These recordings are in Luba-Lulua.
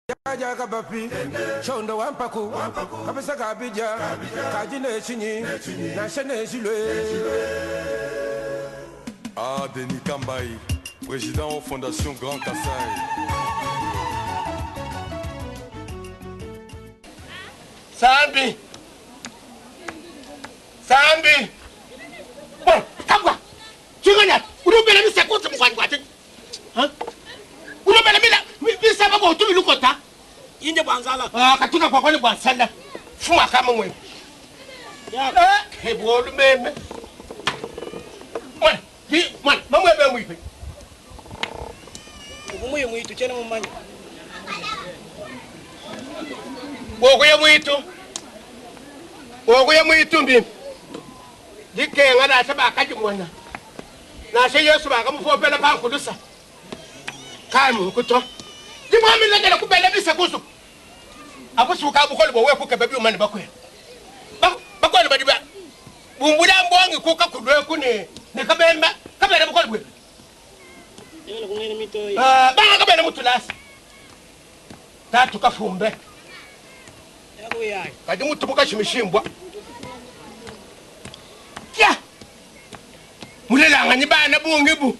Jaja kabapi, shondo wampaku, kabisa kabija, kaji ne chinyi, nashe ne chilwe. Ah, Denis Kambayi, président Fondation Grand Kasaï. Sambi. Sambi. Bon, kabwa. Chinganya, urubele mi sekuti mkwani kwati. Ha? Urubele mi la mi saba ko tumi lukota. Inde bwanzala. Ah, katuka kwa kwani bwansala. Fuma kama mwe. Ya. Eh, he bolu meme. Mwana, bi mwana, mamwe be mwipe. Umuye mwitu chena mumanya. Wokuye mwitu. Wokuye mwitu mbi. Dikenga na saba kaji mwana. Na se Yesu ba kamufopela pankulusa. Kai mu kuto. Dimwami legela kubela bisa kusu. Akusuka bukoli bowe kuke bebi umani bakwe. Bakwe badi ba. Bumbula mbongi kuka kudwe kune. Ne kabemba kabela bukoli bwe. Yele kungene mitoyi. Ah, banga kabela mutulasi. Tatu kafumbe. Yakuyayi. Kadi mutubuka shimishimbwa. Ya. Mulelanganye bana bungi bu.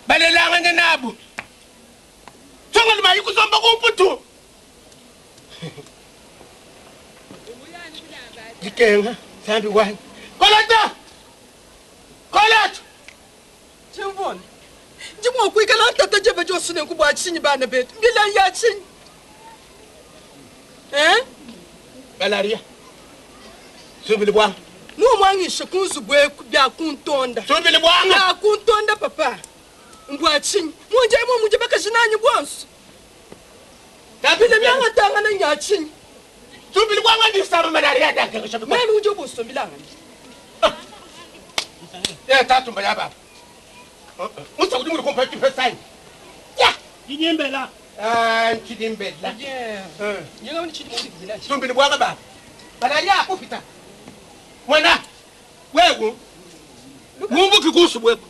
Balelanganye nabo. Tsonga libayi kuzomba kumputu. Dikenga sambi wani. Kolota. Kolota. Chimvona. Ndimwokwikala tata jebe josine nkubwa chinyi bana betu. Mbila ya chinyi. Eh? Balaria. Subili bwanga. Nuwo mwangishe kunzubwe bya kuntonda. Subili bwanga. Bya kuntonda papa. Mbwa chinyi. Munje mwe muje bakashinanyi bwansu. Bile byanga tangana nya chinyi. Subili bwanga ndisaba malaria danke ngisho. Mimi uje busombilanga. Eh tatu mbaya baba. Musa kuti muri kumpa chipesani. Ya. Inyimbela. Ah, nchidimbela. Yeah. Eh. Nyenga mni chidi muri kubila. Sumbili bwanga baba. Malaria akufita. Mwana. Wewe. Mumbuki kusu bweko.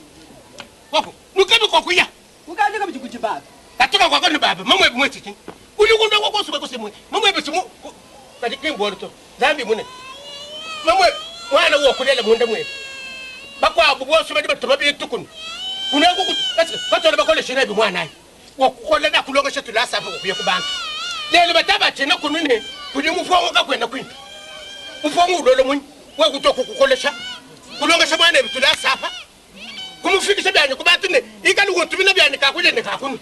Wako. Nukebi kokuya. Ukaje kabiji kujibaba. Katuka kwako ni baba. Mamwe bimwe chichi. Uli kunda kwako subwe kusimwe. Mamwe bisimu. Kati kimbolo to. Zambi mune. Mamwe mwana wo kulela munda mwe. Bakwa bubo badi batuma bitukunu. Kunako katola bakole shira bi mwana. Wakukola na kulonga shetu la safa kuya kubantu. Lelo bataba chena kunune kuli mufongo kakwenda kwintu. Mufongo ulolo munyi wakutoka kukolesha. Kulonga shamwana bitu la safa. Kumufikisha byanye kubantu ne ikali kuntumina byanye kakule ne kakunu.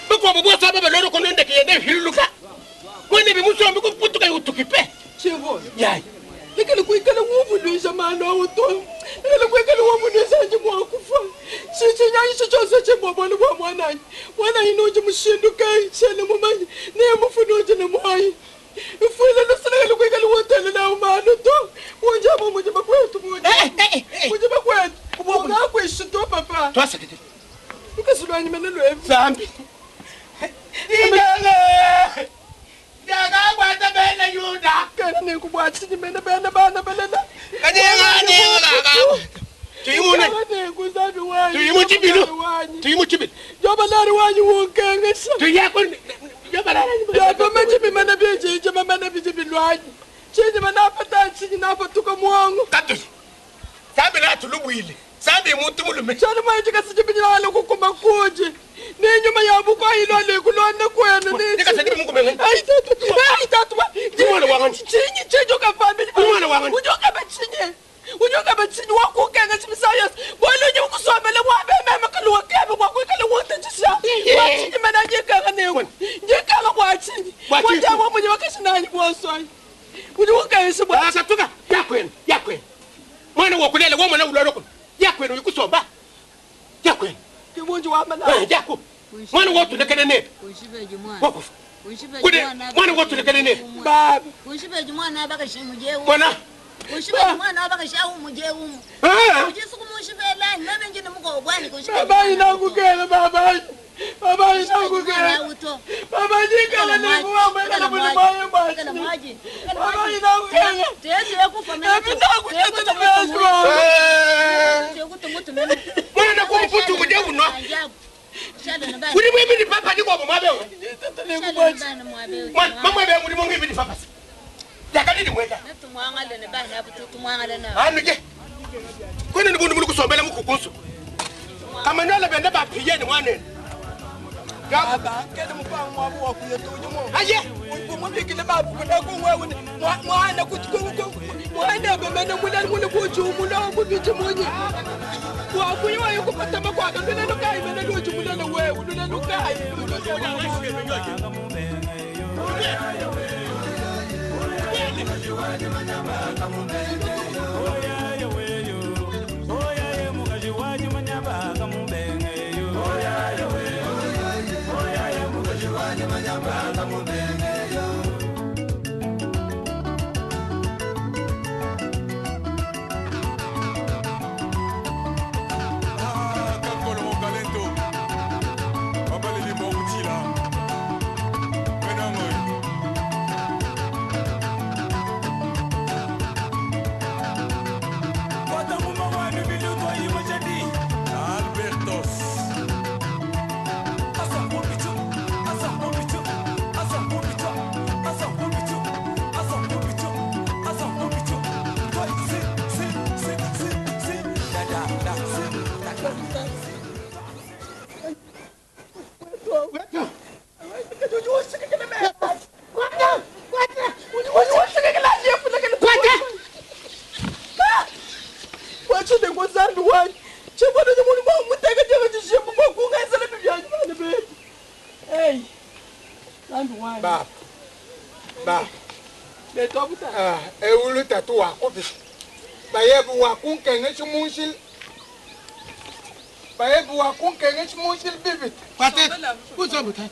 Bakwa bubo saba baloro kunende kiyende hiluka. Mwene bimusombi kuputuka yutukipe. Chimvona. Yayi. Lekele kuikala wuvulwisha mano awuto. Lekele kuikala wuvulwisha nje mwakufa. Chichi nyanyi chichose chimbobona bwa mwananyi. Mwananyi noje mushinduka chene mumanyi. Ne mufunu nje ne mwayi. Ifule lusilekele kuikala wotele na mano to. Munje mo munje bakwetu munje. Munje bakwetu. Ungakwishito papa. Twasekete. Ukasilwanyi mene lwevu. Zambi. Ingele. Ndakakwata bena Yuda. Kana nekubwachinyi mene bana bana balala. Kanyengane Tuyimune. Nekuzabi wanyi. Tuyimu chibilu. Tuyimu chibilu. Jobalari wanyi wonkengesha. Tuyako yobalala. Yapa majibi mana byejeje mana bijibi lwanyi. Chinyi mana pata chinyi napa tuka mwangu. Katu. Sambi la tulubwile. Sambi muntu mulume. Chana mwaji kasijibi nyala kukuma kuji. Nenyuma yabuko ayilole kulonda kwena ne. Ndikasadibi mungu menge. Ai tatu. Ai tatu. Umwana wangani. Chinyi chinyi ka family. Umwana wangani. Ujoka bachinyi. Ujoka bachinyi wakukenga chimisayos. Bolo nje ukusomela wabe mema kaluwa kebe kwakwikala wonke chisha. Wachinyi mana nyekanga newe. Nyekanga kwachinyi. Wachinyi. Wajama munye wakashinani bwoswayi. Uri wakaisha bwa. Akatuka yakwena yakwena. Mwana wokulela wo mwana ulolo kuno. Yakwena uyikusomba. Yakwena. Kibunji wamala. Eh yako. Mwana wotulekele ne. Kunshibeji mwana. Wakufa. Kunshibeji Kude mwana. mwana wotulekele ne. Baba. Kunshibeji mwana abakashimujewu. Mwana. Kunshibeji mwana abakashawu mujewu. Ah. Kujisuku mushibelani meme njini muko bwani kunshibeji. Baba inakukela baba. Baba inakukela. Uto. Baba nyikala nekuhamba kana muli maye Kala bwa. mwaji. Baba inakukela. Tezu yakufa meme. Eh. Tekutu Mwana kumputu kuje unwa. Kuri mwebili papa ndiko mwabewe. Mamwebe mulimo ngibidi papasa. Yakadidi mweka. Anuje. Kwene ni bundu muli mukukunsu. Kamanyola bende bapiye ni mwanene. Baba, kele mupango wabo wakuya tunyumo. Aye. Umubikile baba kuna kungwe mwana kuti mwana bemene mulali muli kuchumula kubichi munyi. Wakuya wayo kupata makwaka lulelo kai mene luchumula wewe lulelo kai. Kakolo Mokalento. Papa Lili Moutila. Menangoy. Albertos. Baba. Baba. Ah, ewulu tatu wakupi. Bayebu wakunkenge chimunshil. Bayebu wakunkenge chimunshil bibit. Pate. Kuzobuta.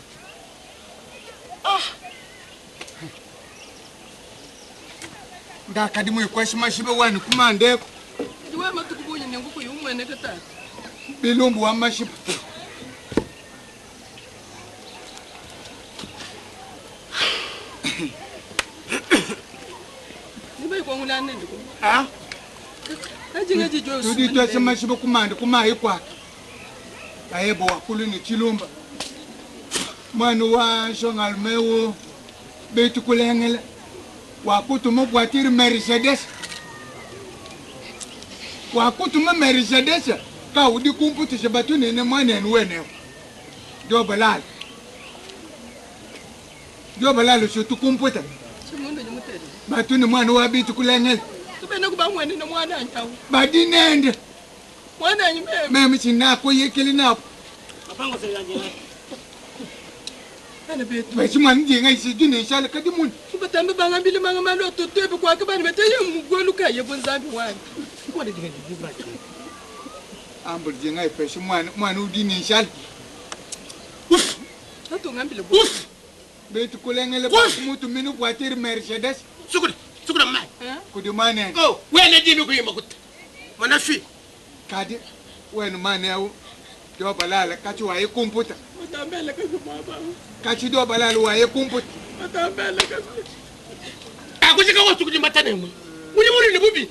Ndakadi mwikwashi mashibe wani kumandeko. Ndiwe matukubunya nenguku yumwene tata. Bilumbu wa mashibe. Niba ikwangulana ndiko. Ah? Ajinga jijo. Tudi twashe mashibe kumande kumayi kwake. Bayebo wakulu ni chilumba. Mwana wa shongalmewo betu kulengela. Wakutuma voiture Mercedes. Wakutuma Mercedes. Ka udi kumputisha batu nene mwana wene. Do balal. Do balal surtout kumputa. Chimundo nyumutele. Batu ni mwana wa bitu kulengela. Tubene kuba mwene na mwana anyawo. Badinende. Mwana anyi meme. Meme chinako yekeli napo. Mapango selanje. Ana betu. Bachi mwana ndinga isidune shala kadi muni. Kubatambe bangambile manga malo totebe kwake bani beteye mugwelu kaye bonzambi wani. Ambo ndinga ipeshi mwana mwana udine shala. Atongambile bo. Betu kulengele mutu minu voiture Mercedes. Sukula. Sukula mai. Kudi mane. Oh, wene dimi kuyima kuta. Mwana fi. Kadi wenu mane au do balala kachi waye kumputa. Batambele kazi baba. Kachi do balala waye kumputa. Batambele kazi. Akushika wosu kujimatane mwe. Uli muli ni bubi.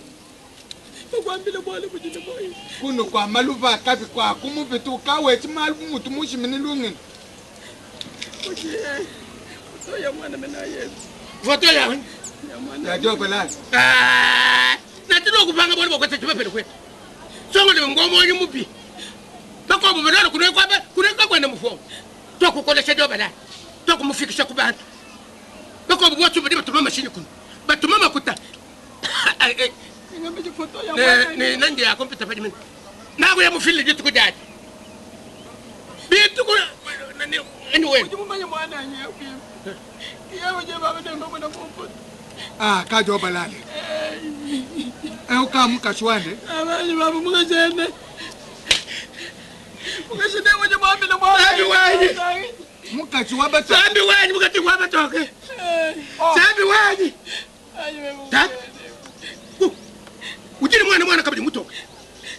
Bakwambile bwale kujile boyi. Kuno kwa maluva kapi kwa kumupitu kawe chimalu mutu mushimini lungini. Oje. Oya mwana mena yesu. Voto ya. Ya mwana. Ya do balala. Ah, natino kupanga bwana bakwete chipepele kwetu. Songo ni ngomo ni mubi. Bakobo benalo kunekwa kunekwa kwenda mufo. Tokukolesha do balala. Tokumufikisha kubantu. Bakobo bwathu badi batuma mashini kuno. Batuma makuta. Ngambe foto ya mwana. Ne nandi ya computer padi mina. Nago ya mufili jitu kudadi. Bitu ku nani anyway. Uje mumanye mwana anyewe. Yewe je baba ndo mwana kumputa. Ah, kajo balala. Eu kamu kachwande. Abanye baba mukashene. Mukashene mwenye mwambile mwana. Sambi wanyi. Mukachi wabata. Sambi wanyi mukati wabatoke. Sambi wanyi. Ta. Ujini mwana mwana kabidi mutoke.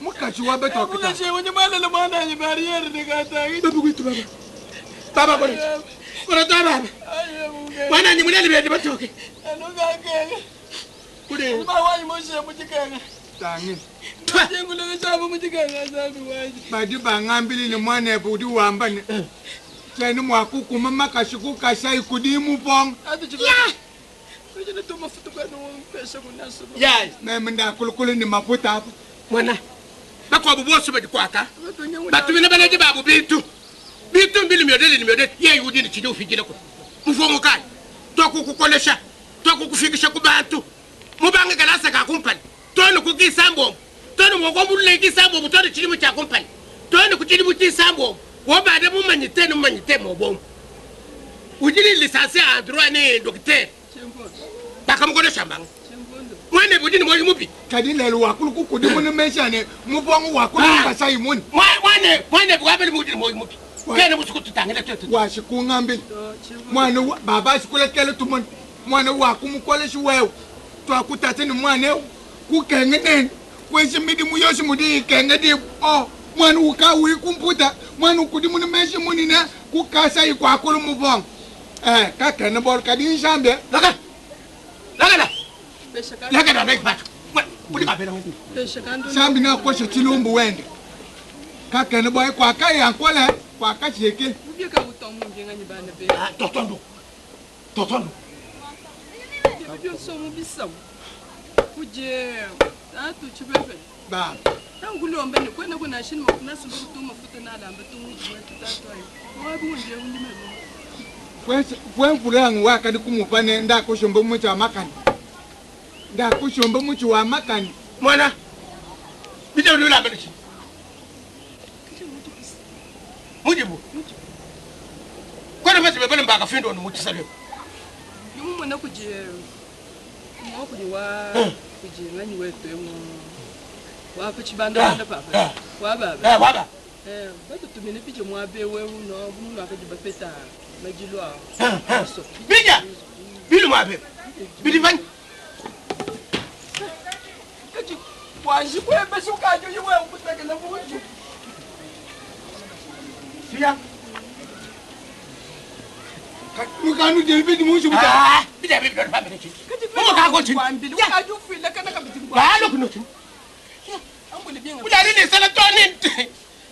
Mukachi wabatoke. Mukashene mwenye mwana mwana anyi barriere nikataki. Babu kwitu baba. Baba bora. Bora ta baba. Mwana anyi munali bende batoke. Anukakenge. Kule. Ba wanyi moshe mujikenge. Tangi. Njengule chabo mujikenge sambi wanyi. Badi bangambili ni mwana udi wamba ne. Tshiena mua kukuma makashi ku Kasai kudi mupongo. Meme ndakulukulu ne mafuta apa. Mona, bakuabu bonso badi kuaka batumina baledi babu bintu. Bintu mbili miodele ne miodele, yeye udi ne tshidi ufikila ku mufongo kayi? Tuakukukolesha, tuakukufikisha ku bantu. Mubange kalasa ka kumpala, too ne ku kisambombo, too ne mua kuambulula kisambombo, too ne tshidimu tshia kumpala, too ne ku tshidimu tshisambombo. Wobada mumanye te ne mumanye te mobomu. Udi ne lisansi en droit ne docteur. Bakamukolesha mbanga. Muanebe udi ne muoyo mubi. Kadi lelu wakulu kukudimuna meji a ne mupongo wakulu Ah. Kasai muni. Muanebe wabele udi ne muoyo mubi. Kena musue kututangila tuetu. Washikungambila mwana wa baba ashikulekela tumone mwana wakumukoleshi wewe twakutata ne mwana eu kukenge nene kwesha midimu yonso mudi ikenge dibu o mwana ukawi kumputa mwana ukudimuna meji munene ku Kasai kwakulu mupongo eh kakene bolo kadi nzambe Laka. Lakala. Lakala bek batu. Udi kabela wewe. Nzambi nakosha chilumbu wende kakene boy kwakaya nkole kwakacheke Ah, totondo. Totondo. Baba. Fwemfulangu wakadi kumupane ndakushomba muchi wa makani ndakushomba muchi wa makani Mwana. Bide uli ulamba nichi. Mujibu. Kwani basi bebele mbaka findo no mutisale. Yumumona kuji mwakuli wa kuji nganyi wetu emu wa kuchibanda banda papa wa baba Eh waba. Eh batutumine pije mwabe wewe no bunu akaji bapeta majilwa. Bija. Bilu mwabe. Bili van. Kaji waji kwembe shukajo yiwe ukutekela bunju. Siya. Mukanu delibi mushi buta. Ah, bija bibi ndo pambe nichi. Mumo ka go chi. Kwambili ukaji ufile kana kabiti ngwa. Balo kuno chi. Ambuli binga. Ujali ni sala to ni.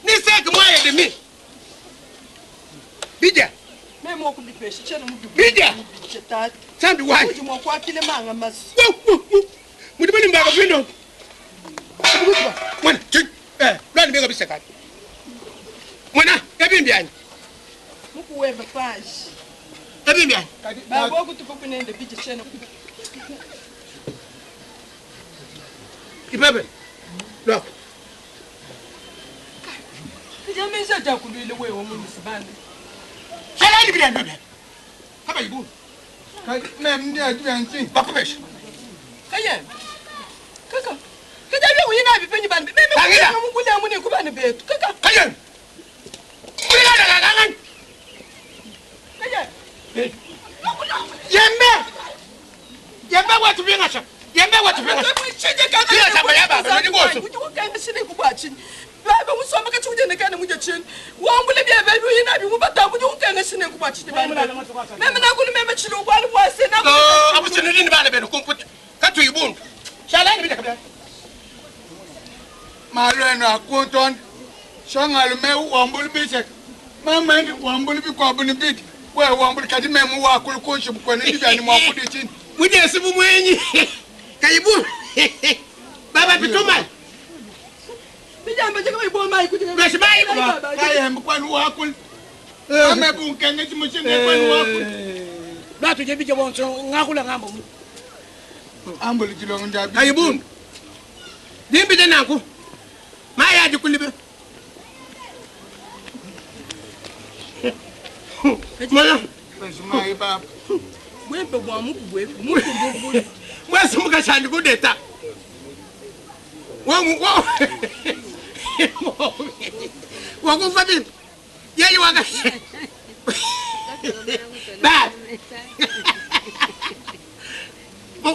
Ni sek mwaye de mi. Bija. Meme okubipesha chena mubi. Bija. Tata. Sambi wani. Uji mwakwakile manga masu. Mudibeni mbaka findo. Mwana, chi. Eh, lwani binga biseka. Mwana, ebimbi ani. Mukuweba pashi. Ebimbi ani. Baba okutupa kunende bija chena. Ibebe. Lo. Kijamesha jakulwile wewe munisibane. Shalani bila ndobe. Haba ibu. Meme ndi advansi. Bakubesha. Kaye. Kaka. Kajabi uyina bipenyi bani. Meme Tangira. mukule amune kubane betu. Kaka. Kaye. Kulala kangan. Kaye. Yembe. Yembe watu bingasha. Yembe watu bingasha. Kila samba ya baba ndi boso. Udi ukanga shine kubwa chini. Baba usomba kachi uje nekane muje chini. Wambule bya bya uyina bi mubata udi ukanga shine kubwa chini bani. Meme nakulu meme chini ubwali bwase na. No, abusinini ni bana benu kumputu. Katu ibundu. Shalani bila kabla. Malweno akunton. Shongalu me wambulu bisek. Mama ndi wambulu bikwabu ni bidi. We wambulu kadi memu wakulu kunshi bukone ndibyani mwakudi chini. Muje sibu mwenyi. Kaibu. Baba bituma. Bijamba chaka iboma ikuti. Beshi bayi. Kayembe kwanu wakulu. Ame bunkenge chimushine kwanu wakulu. Batu je bija bonso ngakula ngambo. Ambulu chilongo ndabi. Kaibu. Dimbi denanku. Maya dikulibe. Mwana. Beshi mayi baba. Bwempe bwa muku bwefu muku mbubu. Mwesi mukashandi kudeta. Wangu wa. Wakufa vipi? Yeye waka. Ba.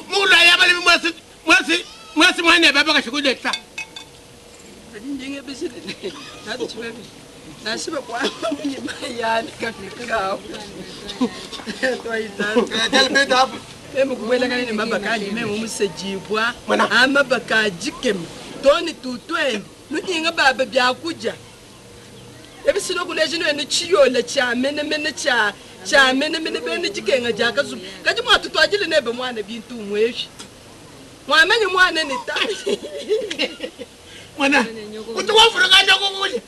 Mula ya bali mwesi mwesi mwesi mwana baba kashikudeta. Ndinge bishile. Nadu chibebi. Nashiba kwa munyi mayani kafika. Twaita. Tell me Meme kubwela kale ne mabakaji meme musejibwa. Mwana. Amabakaji kemi. Toni tutwendi. Nunyinga baba byakuja. Ebisilo kuleja nene chiyola cha menemene cha cha menemene bene dikenga dia kazuba. Kadi mwatutwadile nebe mwana bintu umwevi. Mwamenye mwana ne ta. Mwana, utuwavuluka ndokukule.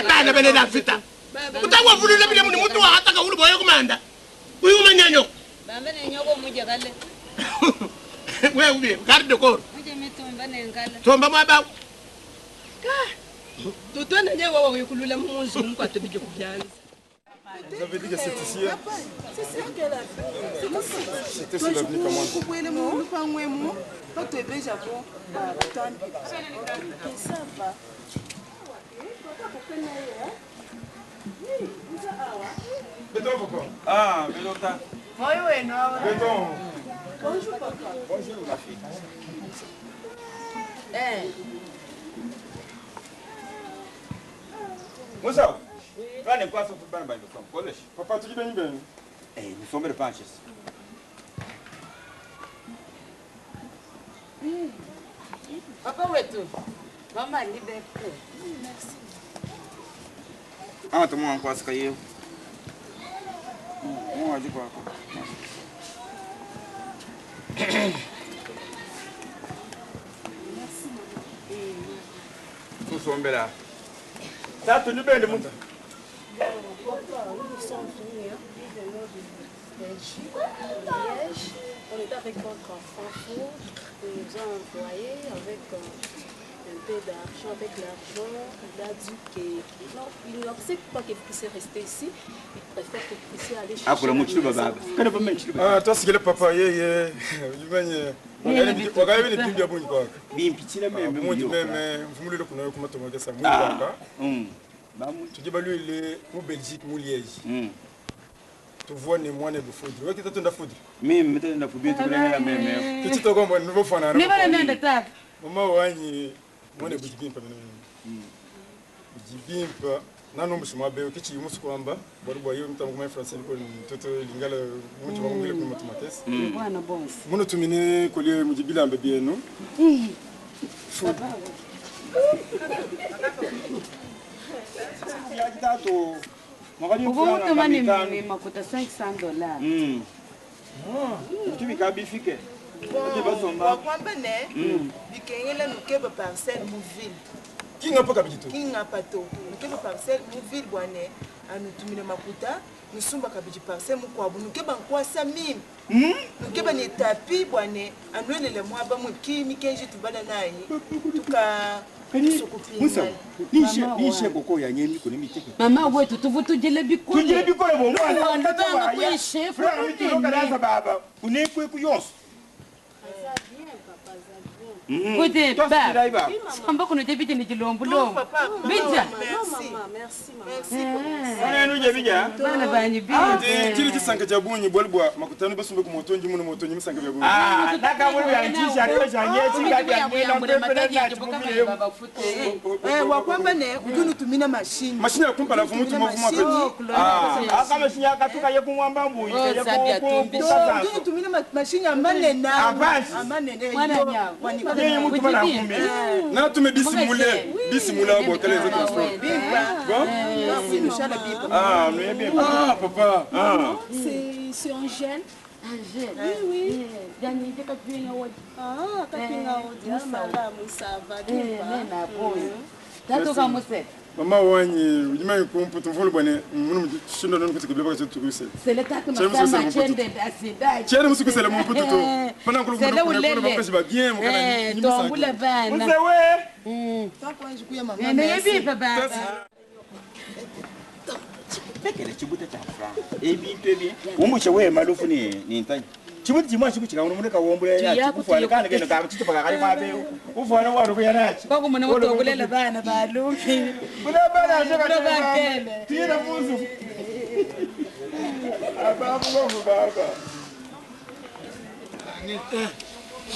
Bana bene nafita. Utawavulula bile muni muntu wakataka uli boye kumanda. Uyu manyanyoko. Bambe ne nyoko muje kale. Wewe ubi garde corps. Muje mitumba ne ngala. Tomba mwaba. Tutwana nyewe wawe kulula munzu mkwate bije kubyanza. Vous avez dit que c'est ici. Hein? C'était sur l'avenue Kamwanga. Béton, papa. Ah, Béton. Béton. Bonjour papa. Bonjour, ma fille. Eh. Moussa. Bana kwa sofu bana bana kwa college. Papa, tu dis bien bien. Eh, nous sommes de panches. Papa wetu. Mama ni beke. Merci. Ah, tu mwa kwa sika yeo. Mwa waji kwa kwa. Merci. Tusombela. Tatu ni bende muntu. Nous sommes venus, hein. Nous venons de Belgique, de Liège. On était avec votre enfant fou. Il nous a envoyé avec un peu d'argent. Avec l'argent, il a dit que non, il n'accepte pas que vous puissiez rester ici. Il préfère que vous puissiez aller chercher. Akula la muchilu maison. baba. Kana ba mchilu. Ah, toi c'est papa ye ye. Yumanye. Wakali ni bimbia bunyi kwaka. Bimpichila meme Mundi meme mvumulile kuna kuma tomoke sa mundi kwaka. Tujiba lui le mu Belgique mu Liège. Tuvuone mwana bufudri. Wewe kitatu ndafudri. Mimi mtenda ndafudri tukulengela meme. Kichito kombo nouveau fana. Ni bana nenda tata. Mama wanyi mwana bujibimpa mene. Bujibimpa nanu mshuma be kichi musu kwamba bora bwa hiyo mtamu kuma français ko mtoto lingala mtu wa ngile kuma tomates. Bwana bonsi. Muno tumine kolie mujibila mbe bienu. Ubuntu mani ni makuta 500 dollars. Tubika bifike. Wakwamba ne bikengela nukeba parcelle mu ville. Kinga paka bijito. Kinga pato. Nukeba parcelle mu ville bwane anutumina makuta nusumba kabiji parcelle mukwabu nukeba nkwasa mimi. Nukeba ni tapi bwane anwelele mwaba mu kimi kenji tubala nayi tuka Musa, nishe koko ya nyemi kuni miteke. Mama wetu tuvutujile bikole. Tujile bikole bo mwana. Wanda banga kuishe. Franga mitiro kadaza baba. Unekwe kuyonso. Kote ba. Samba kuno jebije ni jilombulombo. Bija. Merci. Merci mama. Merci. Bana nuje bija. Bana banyi bija. Chili chisanka cha bunyi bwalibwa makutano basumbe ku motonji muno motonji musanka bya bunyi. Ah, nakabuli ya ntisha kesha nyeti ngadi ya mwela mpepele na chimumile. Eh, wakwamba ne utunutumina mashini. Mashini ya kumpa la vumu tumo vumu apeti. Ah, aka mashini akatuka ye kumwamba mbuyi ye ku Utunutumina mashini amanene. Amanene. Mwana nyawo. Yeye mtu bana kumbi. Na tume bisimule, bisimule abo kale za transport. Bon? Ah, nous bien. Ah, papa. Ah. C'est Angèle. Angèle. Oui, oui. Dani, je kapinga wodi. Ah, kapinga wodi. Malamu, ça va bien. Nena boy. Tato kamuse. Mama wanyi ujima kumpu tumvulu bwane munu shinda nonu kutikibla baka tukuse. Sele tatu masama chende asida. Chende musukusele mumputu to. Pana nkulu Sele ulele. Kuna ba bien mukana Eh, tombula bana. Musewe. Toko njukuya mama. Nene bipa baba. Pekele chibuta cha franga. Ebintu ebi. Umushe we malufu ni ni ntanyi. Chibuta chimwa chikuchika unomuneka wombule ya chikufuana kana kene ka chitupa kakali mabe. Ufana wa ruku yanachi. Kwa kumuna mutokulela bana balumi. Kuna bana Kuna bakele. Tira muzu. Ababu babu baba.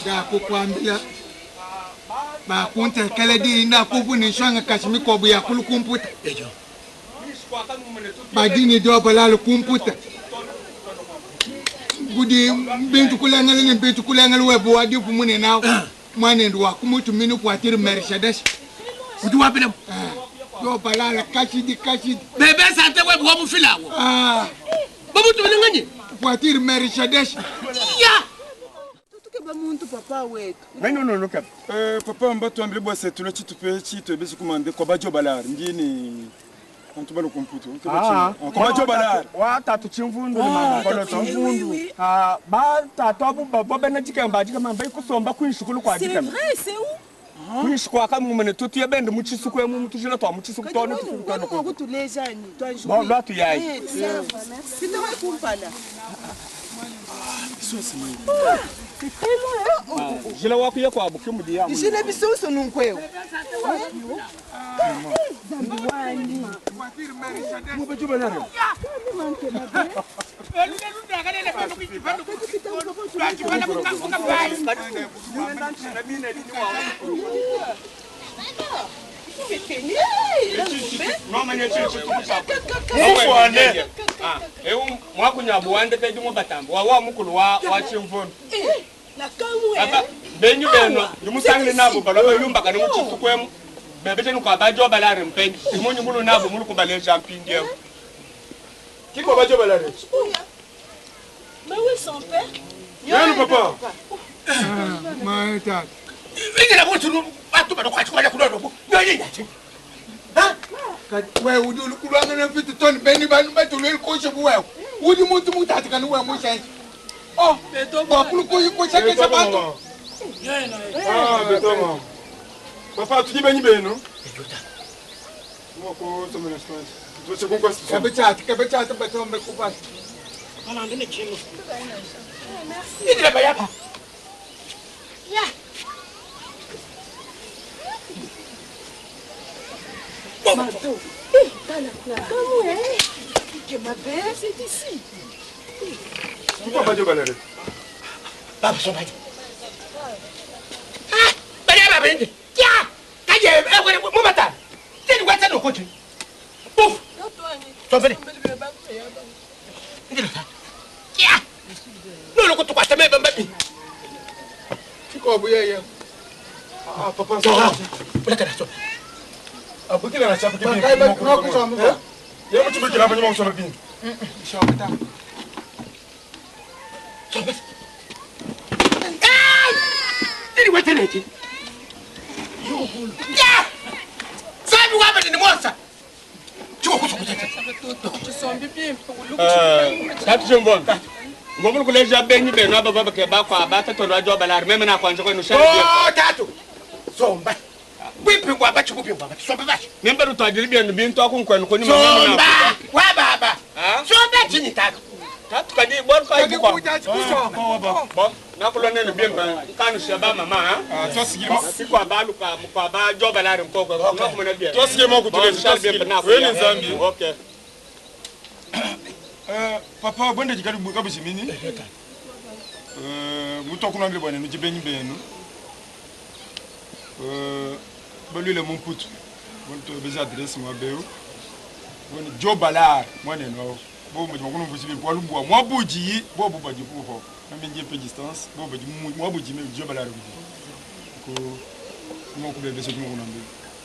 Ndakukwambia bakuntekele dina kuvunisha kashimi kobu ya kulukumputa. Badini doba la kumputa. Gudi bintu kulengele ni bintu kulengele webu wadi pumune na mwana ndu wa kumutu minu kuatiri Mercedes. Udi wapi na? Yo balala kashidi kashidi. Bebe sante wewe wa mufilawo. Ah. Babu tumenenganyi. Voiture Mercedes. Ya. Tukeba muntu papa wetu. Ngai papa mbatwambile bwase tulo chitupe chitwebesi kumande kwa bajo balar ndini antu balo komputo kwa bajo balar wa tatu chimvundu ni mama koloto ah ba tatu abu babo bena jikamba jikamba mbai kusomba kwinshukulu kwa C'est jikamba vrai, c'est où? kwinshukwa kamumene tutuye bende muchisuku emu mutujila twa muchisuku tone tusuku tone Wenu mwakutuleja ni twanjui. Bon, lwa tuyayi. Eh, Sitawahi kumpala. C'est très loin. hein? jila wakuye kwa bukimudi ya Jile bisoso nunkweo. Voiture Mercedes. mwa bajo balar mufwane ewu mwakunyabu wandeke jumwe batambo wawa mukulu wa wa chimvundu Aba, benyu beno ndimusangile nabo balwa bayumbaka nimuchisuku emu bebeteni kwa bajo balari mpenyi imunyu mulu nabo mulu kubaleja mpindi emu kiko bajo balar Mais où est son père? Nani papa Ma tata. Ingela muntu batu banokwachikwana kunonobu. Nyoyi nyachi. Wewe udi ulukulwanga na vitu toni beni banu batulweli koshe buwewe. Udi muntu mutati kani wewe mushenji. Oh, wakulu koshe kesha bantu. Ah beto mama papa tudi benyi beno mwako somena stance tuche kunkwa Kebe chati, kebe chati batombe kupasi. Ingela bayapa. Mado. Eh, tala na kamwe. Que ma belle, c'est ici. Pourquoi bajo balar Baba sombaje. Ah, bali aba bende. Ya! Kaje ewe mubata. Teni kwatsa nokothi. Puf. Sombele. Ingela. Ya! Nolo kutukwata mebe mbabi. Chiko buyeye. Ah papa So, ulakana so. abukila na chapu kibi Bakai ba nokusoma. ye muchibukila abanyuma kusoma bini Shopta. Somba. Ah! Teni kwatsa Ya! Sabi waba ni mosa. Chiko kusukuta. Tatu chimvundu ngomulu kuleja benyu beno aba baba ke bakwa batatu lwajo balari meme na kwanja kwenu shari Oh, tatu. Somba. Bwipi bwa bachi bwipi bwa bachi. Somba bachi. nimba rutwajiri byenu bintu akunkwenu kuni mama Somba. Wa baba. Somba chini tatu. tatu kadi bor kai Kadi bukwa kuja kusoma. bo nakulwa nenu byemba nkanu shaba mama ah twasigile sikwa baluka mukwa ba joba lari mkoko ngakumena bye Twasigile mwakutuleja twasigile weni nzambi okay papa bwende jikali kabushimini mutu akunambile bwana nuji benyi benu balwile mumputu bonto bezi adresse mwa beu boni jo balar mwaneno awo bo mujima kuno mvusibi bwalubwa mwabuji bo bubaji kuho nambe nje pe distance bo baji mwabuji me jo balar buji ko mo kubebese kuma kunambile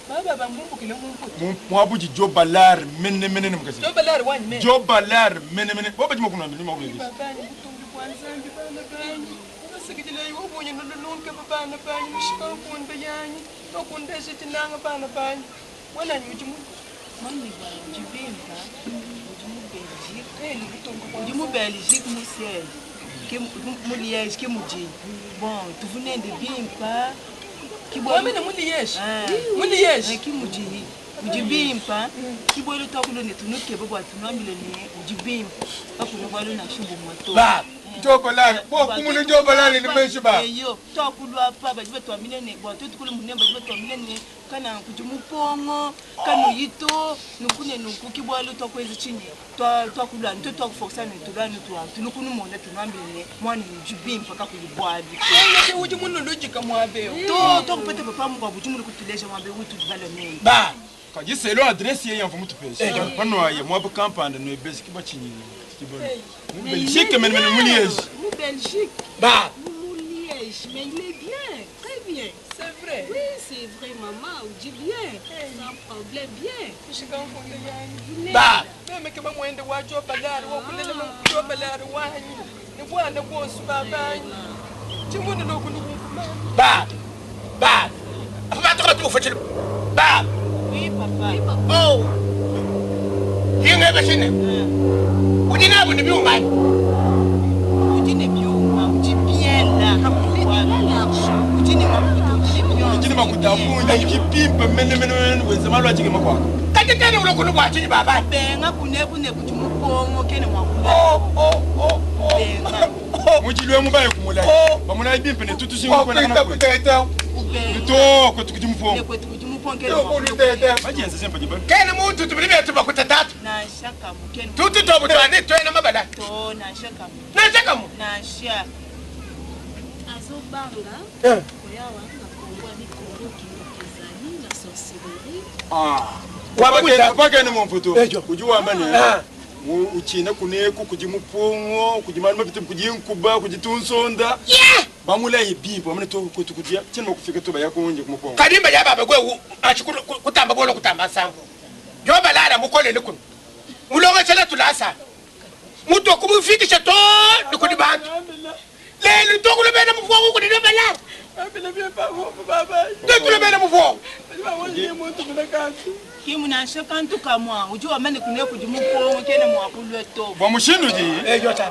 Baba bambumbukile mumputu. mwabuji jo balar mene mene ne mukasi Jo balari wani me. jo balar mene mene bo baji makunambile mo kubebese Babani butumbi bwa nzambi bana banyi. Basikidile ubunye nolulunke babana banyi mushika nkunda yanyi. Nokundeshe tinanga bana banyi. Wana nyuji mu Mami ba ujibimba ujimu Belgique ujimu Belgique mu siège ke mu Liège ke muji bon tuvunende bimpa Wamene mu Liège Mu Liège ki muji ujibimpa kibwelo twakulonde tunukebe bwa tunwambile ne ujibimpa bakuno bwalo na shumbu mwato Ba. Jobalari. Bo kumunu jobalari ni meshi ba. Eyo twakulwa pa baji batwamile ne bwa twetukule munemba baji batwamile ne kana kuji mupongo kanu yito nukune nuku kibwalo twakwezi chini twa twakulwa nto twakuforsa ne tulwa ne twa tulukunu monde tunwambile ne mwana ujibimpa kakuli bwali. Wenge uji munolojika mwabeo. To twakupete papa mukwa buji muli kutuleja mwambe utu balo ne. Ba. Kajiselo adresse ye yamva mutupesha. Pano aye mwabo kampanda no ebesi kiba chinyini. Kibona. Mu Belgique mene mene mu Liège. Mu Belgique. Ba. Mu Liège. âge, mais il est bien, très bien. C'est vrai. Oui, c'est vrai, maman, on dit bien. Sans problème, bien. Ba. Meme kama mwende wa jobalari wakulela jobalari wanyi ni bwana bwonsu babanyi chimune lokulukumfuma Ba. Ba. Afa ba tu fo Ba. Oui, papa. Oh. Yinga bashine. Udi na bu ni biuma. Udi ne biuma, udi bien là. Udi ne makuta, udi ne biuma. Udi ne makuta afunyi chipimpa mene mene mene wenza malo achike makwaka. Kati tena ulokulu bwa chinyi baba. Benga kuneku ne kuti mupongo kene mwakula. Oh oh oh oh. Benga. Mujilwe mubaye kumulai. Bamulai bimpe ne tutushinga kwena kana kwe. To kwetu kuti mupongo. Ne kwetu kuti mupongo kene mwakula. Bajenza sempa jiba. Kene muntu tubili betu bakuta tatu. Nansha kamu kene. Tutu tobu twani twena mabala. To nansha kamu. Nansha kamu. Nansha. Azobanga. Koyawa na Kongo ni Kongo kindokezani na sorcellerie. Ah. Wabakene bakene mumfuto. Kujuwa mbane. Uchina kuneku kujimupongo kujimana mapite kujinkuba kujitunsonda. Yeah. Bamulaye bimpo amene to kwetu kujia chino kufika to bayakunje kumupongo. Kadimba ya baba gwe achikuru kutamba bolo kutamba sambo. Joba lara mukole likuno. Mulonga chala tulasa. Muto kumufikisha to nikudi bantu. Lelo to kulobena mufongo kudi joba lara. Abila bien pa baba. To kulobena mufongo. Kimu nansha kantu kamwa udi wamane kuneku di mupongo kene mwakulwe to. Bwa mushindu ji.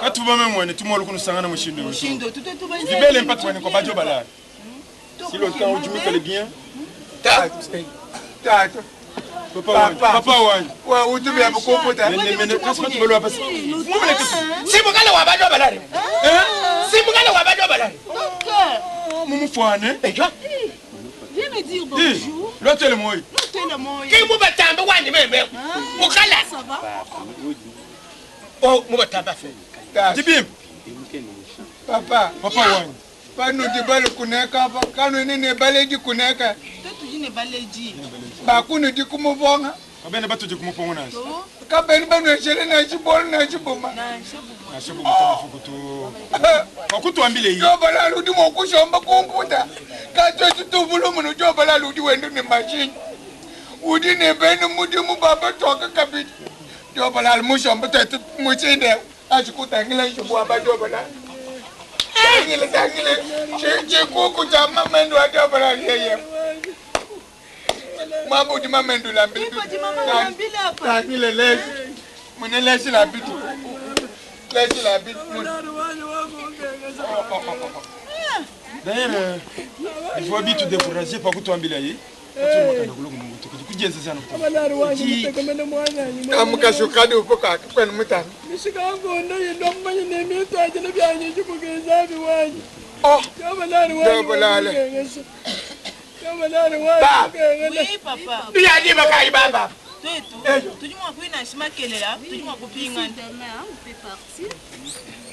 Katuba memwene tumolo kunusangana mushindu. Mushindu tuto tuba. Dibele mpatu wene kwa bajo balari. Si le temps où tu me bien. Tatu. Tatu. Papa wanyu. Papa wanyu. Wa utu bya bukomputa. Mene mene kasma tubalo hapa. Si mukala wa bajo balari. Eh? Si mukala wa bajo balari. Mumufwane. Ejo. Viens me dire bonjour. L'hôtel moi. L'hôtel moi. Ki mubatamba wanyu meme. Mukala. Ça va? Oh, mubatamba fe. Dibim. Papa. Papa wanyu. Panu dibale kuneka pa kanu nene baleji kuneka. Tetu jine baleji. Bakunu di kumuvonga. Kabene batu di kumuponga nasi. Kabene banu eshele na chibolo na chiboma. Na chiboma tafukutu. Bakutuambile yi. Joba la ludi mokushomba kumputa. Kacho chitubulu munu joba la ludi wendo ne machine. Udi ne benu mudi mubaba toka kabiti. Joba la mushomba tetu muchinde. Ashikutangile chibwa joba la. Tangile tangile chikuku cha mamendo adabala yeye. Mambo di mamendo la mbitu. Tangile lesi. Mune lesi la bitu. Lesi la bitu. D'ailleurs, il faut bien te décourager par contre ambila yi. Amukashukadi upoka kwenu mutano. Mishikangondo yendo mmanyi nemito ajene byanyi chimugeza wanyi. Oh. Jobalari wanyi. Jobalari wanyi. Oui, papa. Biyaji bakai baba. Tetu. Tudi mwa kuina shimakelela, tudi mwa kupinga. Demain, on peut partir.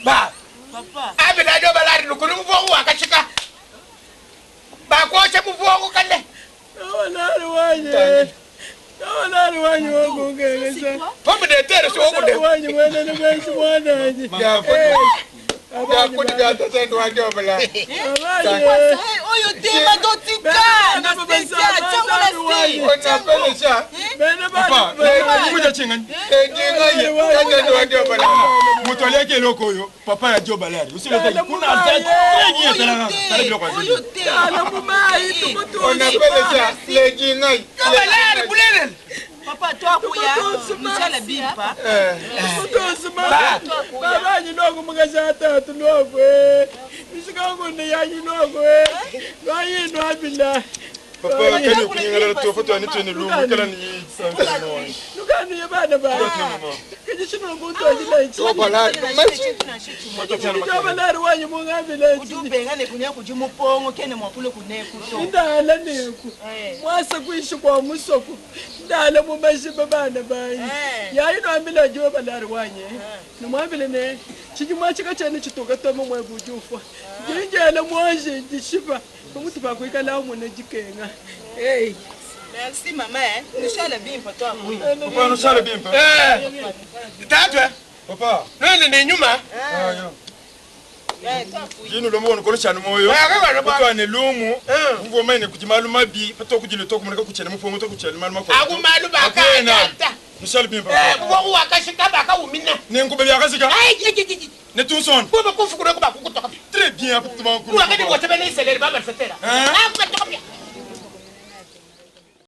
Ba. Papa. Abila jobalari lukulu mvuo wakashika. Bakosha mvuo kale. Jobalari wanyi. Jobalari wanyi wakungegesa. Pombe de terre so okude. Wanyi mwene ne mwenzi mwananyi. Ya kuti gata tendo wa jobala. Oyo tema dotika na Stacia chango na Stacia. Ona pelesha. Bene Papa, kuja chinga. Ndinga ye tendo wa jobala. Mutu aliyeke loko yo, papa ya jobalari. Usilete kuna ataki tena tena bila kwa Oyo tema. Ala mumai tumutu. Ona pelesha lejinga. Jobalari bulele. Papa twakuya mchala bimpa. Mutosimba. Baba nyinogo mugaza tatu nogwe. Mishikango ne yanyi nogwe. Lwayi nwabila. Papa kani kunyangala to foto ani tene lu kala ni santa no. Lukani ye bana ba. Kiji shino muntu ajila ichi. Jobalari machi. Jobalari wanyi mungambila ichi. Udi ubenga ne kunya kuji mupongo kene mwakule kuneku to. Ndala neku. Mwasa kuishi kwa musoko. Ndala mumashiba bana bayi. Yayi nwambila jobalari wanyi. Nimwambile ne chijimwa chikachene chitoka toma mwe bujufa. Jinjela mwanje jishiba. Pamutu pakuikala mune jikenga. Hey. Merci maman. Nushala bimpa twakuya. Papa nushala bimpa. Eh. Tatu. Papa. Nene ni nyuma. Ah yo. Jinu lombo wono kolo chanu moyo. Kutwane lumu. Mvo mene kuti malu mabi pato kujile to kumuneka kuchele mupongo to kuchele malu mako. Aku malu baka ata. Michel bien papa. Bo wakashika baka umina. Nengo bebe akasika. Ai ji. Ne tunson. Bo ba kufukulo ko ba kukutoka. Très bien aptuma ku. Wakati wote bene iselele baba fetera. Ah.